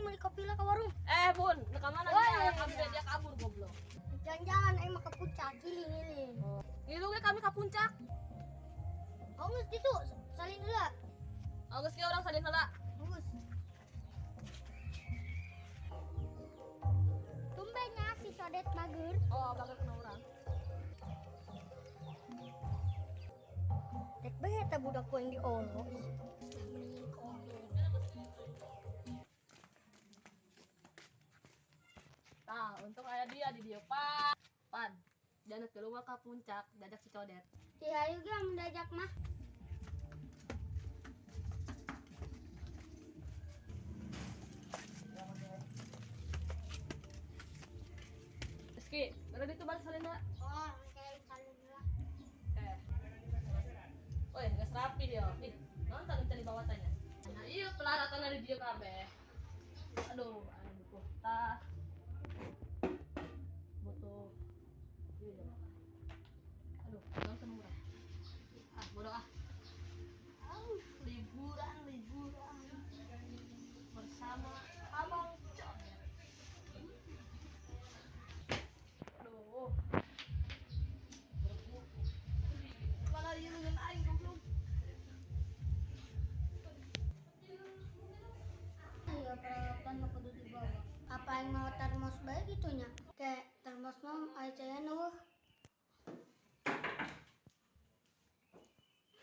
Aing beli kopi lah ke warung. Eh, Bun, ke mana dia? Kami dia kabur goblok. Jalan-jalan aing mah ke puncak, giling-giling. Ngilu ge kami ke puncak. Oh, geus ditu, salin heula. Oh, geus ge urang salin heula. Geus. Tumbennya si Sodet bager. Oh, bager kena urang. Rek bae eta budak ku yang di olo. Ih, mending ke olo. Tah, untung aya dia di dieu, Pan. Pan, jangan keluar ke puncak, diajak si Codet. Ti hayu ge mun diajak mah. Rizky, baru itu balik salin heula. Oh, kayak salin heula. Eh. Woi, geus rapi dia. Ih, nonton cari bawa tanya. Nah, iya pelaratan dari dia kabeh. Aduh, aing butuh tas. Butuh iya. Aduh, nonton murah. Ah, bodoh ah. Liburan, liburan bersama Abang Codet. Aduh. Mana ieu dengan aing goblok. Iya, peralatan mah kudu dibawa. Apa yang mau termos bae gitu nya? Kayak termos mah aya caya eueuh.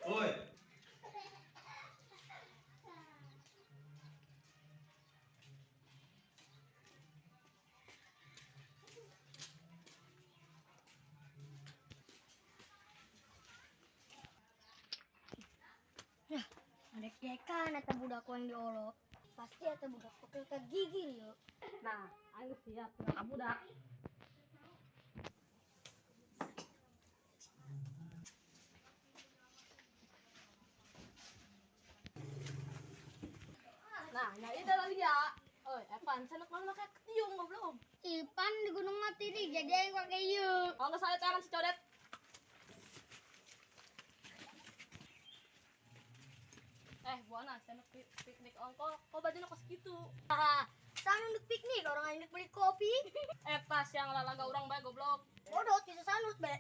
Woi, Nah, adek-dekan eta budak ku yang di olo. Pasti eta budak pekil ke gigir yuk. Nah, aing siap ka budak. Nah, nya itu lagi ya. Oi, Evan, sana kemana make ketiung goblok. Ipan di Gunung Matiri jadi aing pake ieu. Kalau nggak salah tangan si Codet. Eh, Buana, saya piknik ongko, kok bajunya kos gitu? Haha, sana untuk piknik orang aing beli kopi. Eh, tas yang lalaga orang bae goblok. Bodoh, bisa sanut bae.